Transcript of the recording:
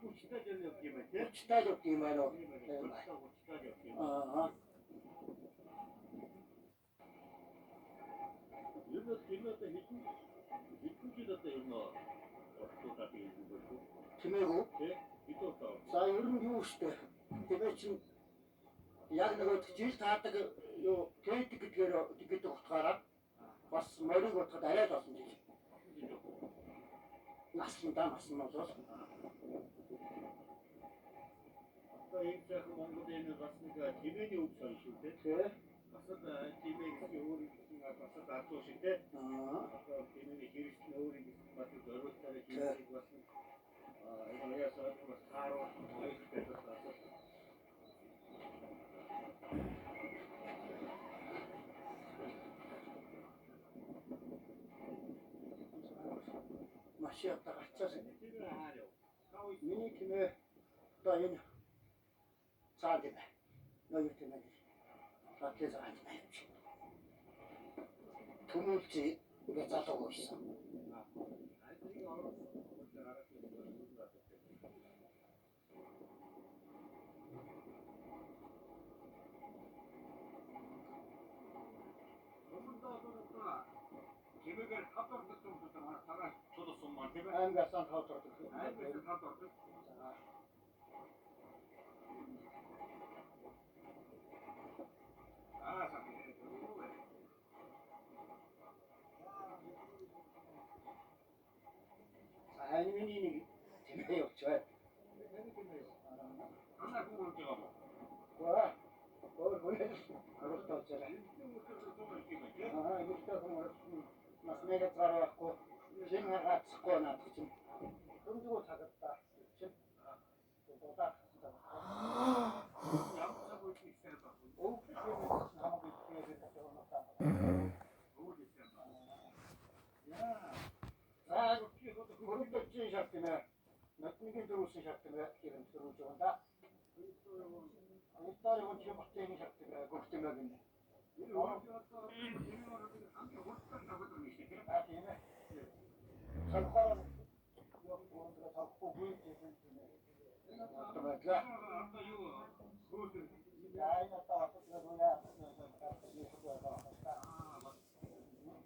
Урчтай л явд юм байна тий. Урчтай л явд юм байна уу? Урчтай л явд юм. Аа. Ер нь тэр одоо хэдэн хэдэн жил одоо ер нь орчлуудаад юм бэ? Тэмээгүй. Тий. Бид одоо За ер нь юу штэ. Тэмээ чинь яг нөгөө жил таадаг юу тээдэг гэдгээр гэдэг утгаараа бас морийг бодоход арай л олон жил. Насландаа нас нь бол одоо энэ сайхан Монголын энэ бас нэг тэмээний үг соёл шүү дээ. Тий. Бас л тэмээ гэсэн өөр гэсэн бас л ардуу шиг тий. Аа. Одоо тэмээний хэрэгсэл нь өөр гэсэн бас зориултаараа хийдэг бас энэ яа соёл бас тааруулах хоёртой бас асуулт. Машин одоо гацаас Тэмээ хаар яв. миний тэмээ одоо энэ цаа гэнэ. Нөө юу тэмээ гэж. Латлээ цагаан тэмээ юм шиг. Төмөлж ингээ залуу байсан. Айдрыг оруулах гараад ирсэн. Тэмээгээр тав ордог юм байна. Цагаан чулуу сум маань тийм ээ. Аймгаас тав ордог. Аймгаас тав ордог. Аа сайн. За миний нэг тэмээ явууч бай. Анаа хүн болж байгаа мó. Гоо. Өөр хүн оруулалт авчаарай. Аа, эмэгтэй хүн оруулсан нас нэгэ цаар байхгүй. Чин хагаацхгүй наадах чинь. Дөрөвдүгээр цагт чин. Дуудаад гэсэн цаг. Ямар цаг үед их сайн байна. Өвгөн хамаагүй тэгээд байна. Өвөл их сайн байна. Яа. За, хөрөнгөчийн шат юм аа. Нотныгийн дөрвсөн шат юм аа гэх юм сөрүүж байгаа да. Гутаар юм чи ботын шат юм аа гүхт юм аа гинэ. Энэ одоо энэ хамгийн хурдан даваад байгаа юм шиг тийм. Аа тийм ээ. Цогхоор яг гоондоо цогхгүй гүй гэсэн юм ээ. Одоо байдлаа. Одоо юу хөөс Яа энэ одоо асууж байгаа юм аа.